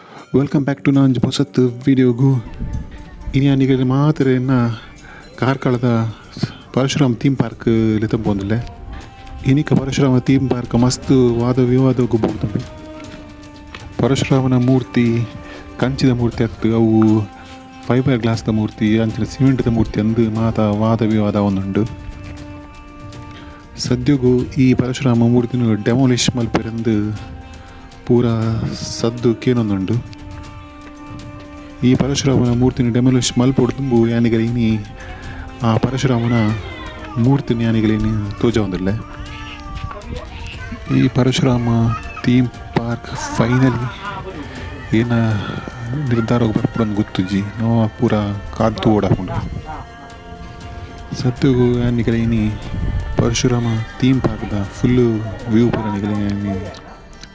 Welcome back to ನಾಂಜ್ ಪೊಸತ್ ವಿಡಿಯೋಗು. ಇನಿ ನಿಗಲಿ ಮಾತ್ರ ಕಾರ್ಕಳದ ಪರಶುರಾಮ ಥೀಮ್ ಪಾರ್ಕ್ ಲೆತ್ತೊಂದು. ಇನಿಕ ಪರಶುರಾಮ ಥೀಮ್ ಪಾರ್ಕ್ ಮಸ್ತ್ ವಾದ ವಿವಾದ ಬೋರ್ದುಂಡು. ಪರಶುರಾಮನ ಮೂರ್ತಿ ಕಂಚಿದ ಮೂರ್ತಿ ಅತ್ತು, ಅವು ಫೈಬರ್ ಗ್ಲಾಸ್ದ ಮೂರ್ತಿ, ಅಂಚಿನ ಸಿಮೆಂಟ್ದ ಮೂರ್ತಿ ಅಂದು ಮಾತ ವಾದ ವಿವಾದ ಒಂದುಂಡು. ಸದ್ಯಗು ಈ ಪರಶುರಾಮ ಮೂರ್ತಿನ ಡೆಮೊಲಿಷ್ ಮಲ್ಪೆರೆಂದು ಪೂರ ಸದ್ದು ಕೇನೊಂದುಂಡು. ಈ ಪರಶುರಾಮನ ಮೂರ್ತಿನ ಡೆಮೊಲಿಷ್ ಮಲ್ಪೊಡು. ಯಾನಿಗಲ ಇನಿ ಆ ಪರಶುರಾಮನ ಮೂರ್ತಿನ ಯಾನಿಗಲ ತೋಜವೊಂದುಲ್ಲೆ. ಈ ಪರಶುರಾಮ ಥೀಮ್ ಪಾರ್ಕ್ ಫೈನಲಿ ಏನ ನಿರ್ಧಾರ ಬರ್ಪುಂಡು ಗೊತ್ತುಜ್ಜಿ, ನೋ ಪೂರ ಕಾದ್ ತೂವೊಡಾಪುಂಡು. ಸತ್ಯಗು ಯಾನಿಗಲ ಇನಿ ಪರಶುರಾಮ ಥೀಮ್ ಪಾರ್ಕ್ದ ಫುಲ್ ವ್ಯೂ ಪೂರ ನಿಗಲ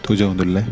ತೋಜವೊಂದುಲ್ಲೆ.